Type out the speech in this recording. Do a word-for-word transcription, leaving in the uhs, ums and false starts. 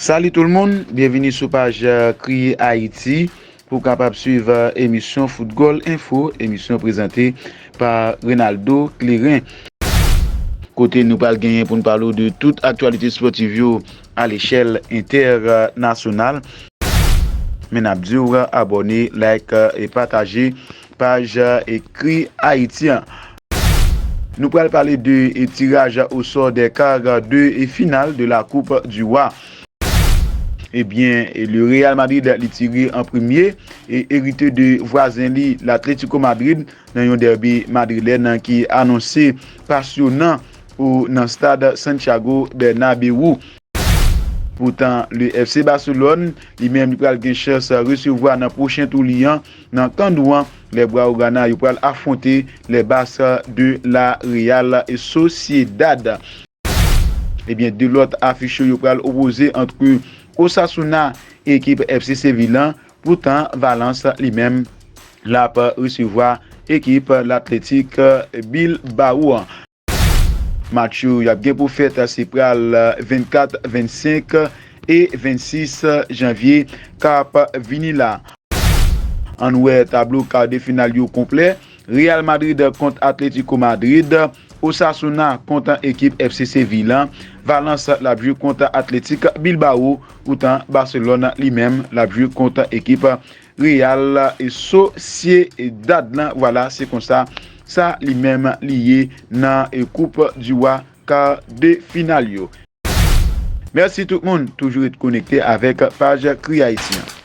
Salut tout le monde, byenvini sou paj Kriye Ayiti pou w kapab swiv emisyon Foutgòl Enfo, emisyon prezante pa Renaldo Clérin. Kote nou pral genyen pou n pale w de tout aktyalite spòtiv yo a lechèl entènasyonal. Men n ap di w abòne, like e pataje paj Kriye Ayiti an. Nou pral pale de tiraj osò des quarts de finale de la Coupe du Roi. Ebyen, le Real Madrid li tire an premye e erite de vwazen li, L'Atlético Madrid, nan yon dèbi madrilèn ki anonse pasyonan ou nan stad Santiago Bernabéu. Poutan, le F C Barcelone, li menm, li pral gen chans resevwa nan pwochen tou li an nan kannou an, lè Blaugrana yo pral afwonte le Barça de la Real Sociedad. Ebyen, de lòt afich yo, yo pral opoze ant Osasuna e ekip F C Sevilla. Poutan, Valence li menm, l ap resevwa ekip L'Athletic Bilbao an. Match yo y ap gen pou fèt se pral vennkat, vennsenk e vennsis janvye k ap vini la. Ann wè tablo kar de final yo konplè. Real Madrid kont Atlético Madrid, Osasuna kont ekip F C Sevilla, Valence l ap jwe kont Athletic Bilbao, poutan Barcelone li menm l ap jwe kont ekip Real Sociedad lan. Vwala, se konsa sa li menm li ye nan Coupe du Roi kar de final yo. Mèsi tout moun, toujou ret konekte avèk paj Kriye Ayiti an.